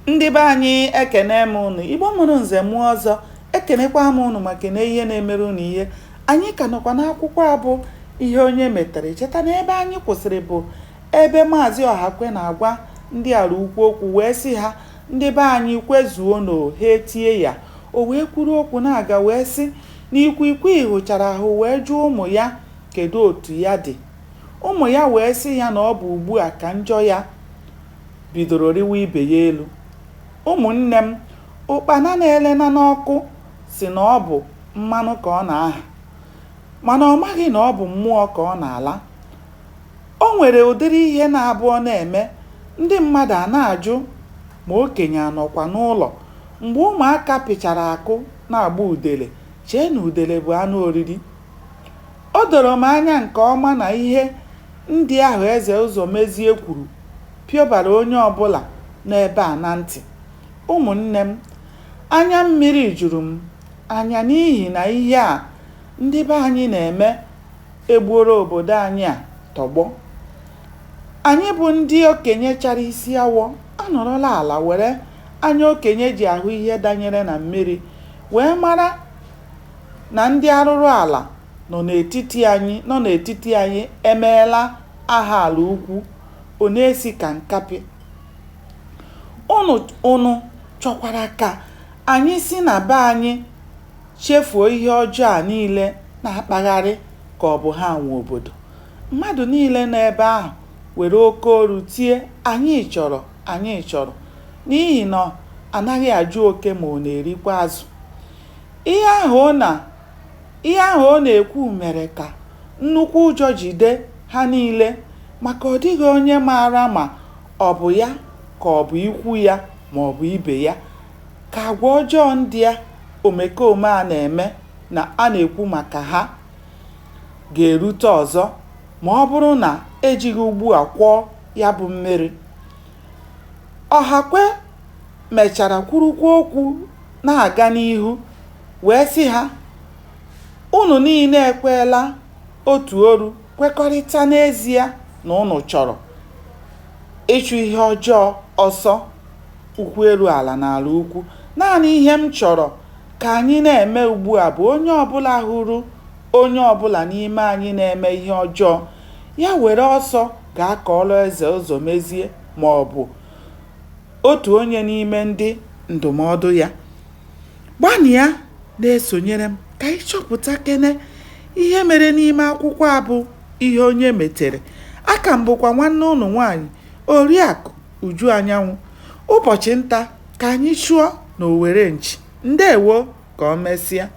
Ndị be anyị, ekene m ụnụ. Igbo mụrụ nze mụọ ọzọ, ekenekwa m ụnụ ma kene ihe na-emere ụnụ ihe. Anyị ka nọkwa n'akwụkwọ a bụ Ihe Onye Metere. Cheta na ebe anyị kwụsịrị bụ ebe Maazị Ọhakwe na-agwa ndị Alaukwu okwu wee sị ha, ndị be anyị kwezuonụ, ha etie ya. O wee kwuru okwu na-aga wee sị na ikwikwii hụchara ahụ wee jụọ ụmụ ya kedu otu ya dị. Ụmụ ya wee sị ya na ọ bụ ugbu a ka njọ ya bidoro rịwa ibe ya elu. Ụmụnne m, ụkpana na-elena n'ọkụ sị na ọ bụ mmanụ ka ọ na-aha, mana ọ maghị na ọ bụ mmụọ ka ọ na-ala. O nwere ụdịrị ihe na-abụ ọ na-eme, ndị mmadụ a na-ajụ ma okenye anọkwa n'ụlọ mgbe ụmụaka pịchara akụ na-agba udele chee na udele bụ anụ oriri. O doro m anya nke ọma na ihe ndị ahụ Eze Ụzọmezie kwuru pịọbara onye ọbụla nọ ebe a na ntị. Ụmụnne m, anya mmiri juru m anya n'ihi na ihe a ndị be anyị na-eme egbuoro obodo anyị a tọgbọ. Anyị bụ ndị okenye chara isi awọ anọrọla ala were anya okenye ji ahụ ihe danyere na mmiri wee mara na ndị arụrụ ala nọ n'etiti anyị nọ n'etiti anyị emeela aha Alaukwu ọ na-esi ka nkapị. Ụnụ chọkwara ka anyị si na be anyị chefuo ihe ọjọọ a niile na-akpagharị ka ọ bụ ha nwe obodo. Mmadụ niile nọ ebe ahụ were oke olu tie anyị chọrọ, anyị chọrọ n'ihi na anaghị ajụ oke ma ọ na-erikwa azụ. Ihe ahụ ọ na ihe ahụ ọ na-ekwu mere ka nnukwu ụjọ jide ha niile maka ọ dịghị onye maara ma ọ bụ ya ka ọ bụ ikwu ya ma ọ bụ ibe ya ka agwa ọjọọ ndị a omekome a na-eme na a na-ekwu maka ha ga-erute ọzọ ma ọ bụrụ na ejighị ugbu a kwọọ ya bụ mmiri. Ọhakwe mechara kwurukwa okwu na-aga n'ihu wee sị ha, unu niile ekweela otu olu kwekọrịta n'ezie na unu chọrọ ịchụ ihe ọjọọ ọsọ ụkwụ eru ala n'Alaukwu. Naanị ihe m chọrọ ka anyị na-eme ugbu a bụ onye ọbụla hụrụ onye ọbụla n'ime anyị na-eme ihe ọjọọ, ya were ọsọ gaa kọọrọ Eze Ụzọmezie ma ọ bụ otu onye n'ime ndị ndụmọdụ ya. Gbanịa na-esonyere m ka anyị chọpụtakene ihe mere n'ime akwụkwọ a bụ Ihe Onye Metere. Aka m bụkwa nwanne ụnụ nwaanyị, Oriakụ Uju Anyanwụ. Ụbọchị nta ka anyị chụọ n'owere nchi. Ndewo, ka o mesịa.